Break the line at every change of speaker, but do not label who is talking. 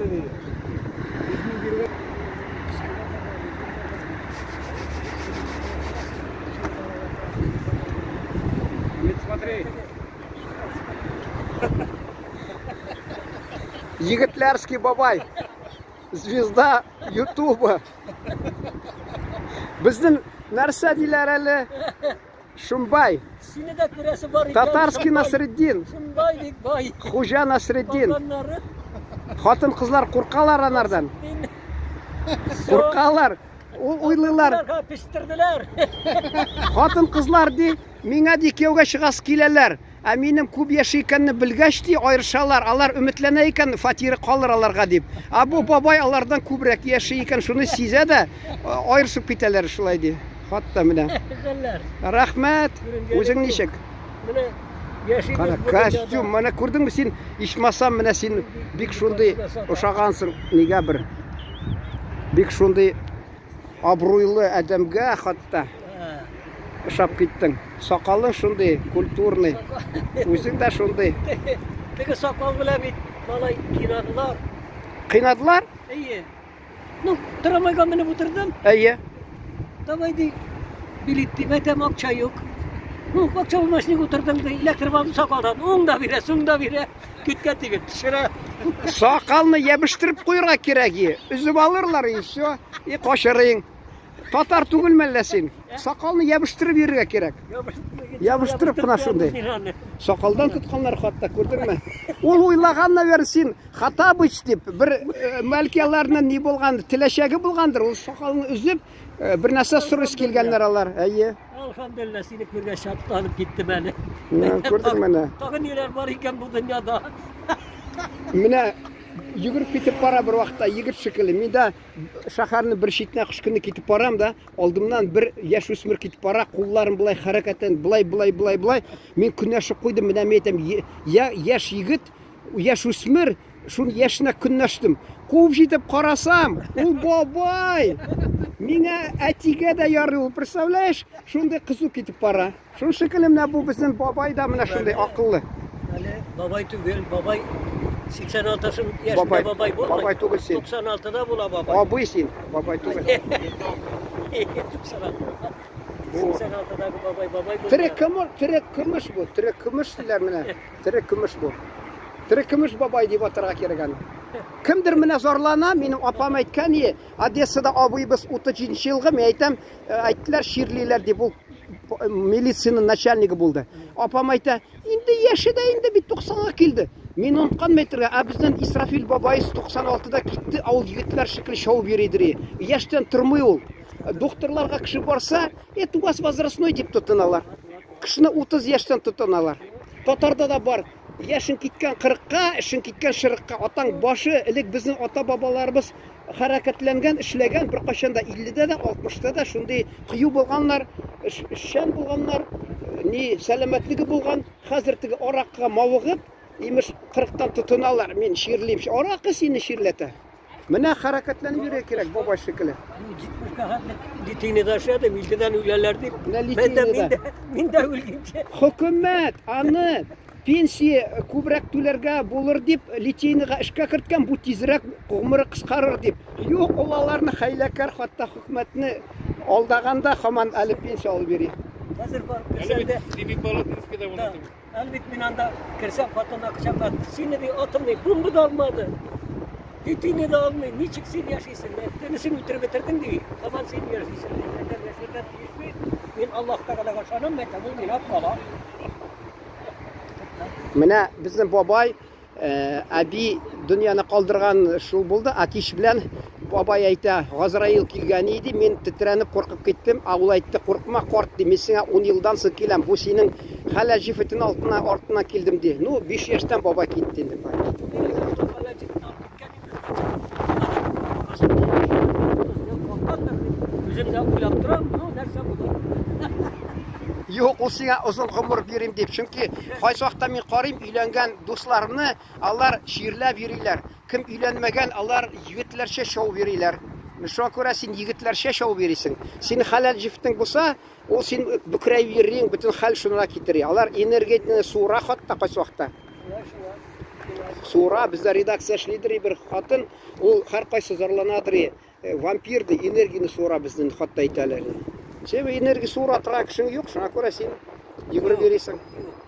Алды ди. 100 мең биргән. Нет, смотри.
Егетләрский бабай. Звезда Ютуба. Безнең нәрсә диләр әле? Шумбай.
Сине дә күрәсе бар икән.
Татарский
Шымбай.
Насретдин.
Шымбай бик бай.
Хуҗа Насретдин.
Калганнары
Хатын-кызлар куркалар анардан.
мин.
Куркалар. Ул уйлыйлар.
Аларга пештерделәр.
Хатын-кызлар ди, миңа ди кияүгә чыгасы киләләр. Ә минем күп яши икәнне белгәч ди, аерышалар. Алар өметләнә икән, фатиры калыр аларга дип. Ә бу бабай алардан күбрәк яши икән, шуны сизә дә, аерышып китәләр шулай ди. Хатта менә.
Хәлләр.
Рәхмәт.
Күренгәне
Үзең
юк.
ничек?
Менә яшибез
Кара,
бу
костюм,
дөньяда.
менә күрдеңме син, ичмасам менә син бик шундый ошагансың нигә бер. Бик шундый абруйлы адәмгә хатта
Ә.
ошап киттең. Сакалың шундый, культурный. Үзең дә шундый.
Теге сакал белән бит малай кыйнадылар.
Кыйнадылар?
Әйе. Ну, трамвайга менеп утырдым.
Әйе.
Давай ди, билет дип әйтәм, акча юк. Ну, акча булмач ник утырдың ди, эләктереп алды сакалдан. Уң да бирә, суң да бирә. Күткә тигеп төшерә.
Сакалны ябыштырып куярга кирәк. и. Өзеп алырлар и все. И качырың. Татар түгелме әллә син? Сакалны ябыштырып йөрергә кирәк. Ябыштырып кына шундый. Сакалдан тотканнар хатта, күрдеңме? Ул уйлаган, наверное, син Хатабыч дип, бер бәлки аларның ни булган, теләчәге булгандыр. Ул сакалны өзеп, бер нәрсә сорыйсы килгәннәр алар. Әйе.
Әлхәмдүлилләһ, сине күргәч шатланып киттем әле.
Менә, күрдең менә.
Тагы ниләр бар икән бу дөньяда?
Менә йөгереп китеп бара бер вакытта егет шикелле. Мин дә шәһәрнең бер читенә кыш көне китеп барам да, алдымнан бер яшүсмер китеп бара, кулларын болай хәрәкәтлән, болай, болай, болай, болай. Мин көнләшеп куйдым, менә мин әйтәм, я яшь егет, яшүсмер, шул яшенә көнләштем. Куып җитеп карасам, ул бабай. Миңа әтигә дә ярый ул, представляешь? Шундый кызу китеп бара. Шул шикелле менә бу безнең бабай да менә шундый акыллы.
Әле бабай түгел, бабай 86 яшендә
Бабай-
бабай булмый.
бабай түгел син.
96-да була бабай.
Абый син, бабай түгел.
96.
Бу-
86-дагы бабай бабай булмый.
Тере көмеш, тере көмеш бу, тере көмеш диләр менә. Тере көмеш бу. Тере көмеш бабай дип атарга кирәк аны. Кемдер менә зарлана, минем апам әйткән ие, Одессада абыйбыз 37 елгы, мин әйтәм, әйттеләр, чирлиләр дип, ул милициянең начальнигы булды. Апам әйтә, инде яше дә инде бит 90-га килде. Мин оныткан әйтергә, ә безнең Исрафил бабайыз 96-да китте, ә ул егетләр шикелле шау йөридер. Яшьтән тормый ул. Докторларга кеше барса, это у вас возрастной дип тотыналар. Кешене 30 яшьтән тотыналар. Татарда да бар. Яшең киткән 40-ка, эшең киткән 40-ка. Атаң башы, элек безнең ата-бабаларыбыз хәрәкәтләнгән, эшләгән, бер кайчан да 50-дә дә, 60-та да шундый кыю булганнар, эшчән булганнар, ни сәламәтлеге булган. Хәзер теге аракыга мавыгып, имеш 40-тан тотыналар. Мин чирлим. Аракы сине чирләтә. Менә хәрәкәтләнеп йөрергә кирәк, бабай шикелле.
70-ка хәтле литейныйда эшләдем, 50-дән үләләр дип.
Менә
Мин дә,
литейныйда.
мин дә, мин дә үлгәнче.
Хөкүмәт аны пенсия күбрәк түләргә булыр дип литейныйга эшкә керткән, бу тизрәк гомере кыскарыр дип. Юк, ул аларны хәйләкәр, хатта хөкүмәтне алдаганда һаман әле пенсия алып йөри.
Хәзер барып
Әле
керсәм дә,
бит Семипалатинскийда
Да,
булды.
әле бит мин анда керсәм, хатынна кочаклады. Сине ди атомный бомба да алмады. Литейны да алмый. Ничек син яшисең? Төнесен үтереп бетердең ди. Һаман син яшисең. Әйтәм, яшәргә тиешме? Мин Аллаһ Тәгаләгә ышанам, әйтәм, ул миңа кала.
Менә безнең бабай, әби дөньяны калдырган шул булды. Ә кич белән бабай әйтә, Газраил килгән иде, мин тетрәнеп куркып киттем. Ә ул әйтте, куркма, карт, ди, мин сиңа 10 елдан соң киләм. Бу синең хәләл җефетең артына килдем, ди. Ну, 5 яшьтән бабай китте инде.
Үзем дә уйлап торам, ну, нәрсә булыр?
Юк, ул сиңа озын гомер бирим дип. Чөнки кайсы вакытта мин карыйм, өйләнгән дусларымны, алар чирләп йөриләр. Кем өйләнмәгән, алар егетләрчә шау йөриләр. Шуңа күрә син егетләрчә шау йөрисең. Син хәләл җефетең булса, ул син бөкрәеп йөрисең, бөтен хәл шуңа китерә. Алар энергияне суыра хатта кайсы вакытта.
Шулай, шулай.
Суыра, бездә редакция эшлидер бер хатын, ул һәркайсы зарланадыр, вампир ди, энергияне суыра безнең хатта әйтәләр. Син энергия суыра торган кешең юк, шуңа күрә син йөгереп йөрисең.
Юк.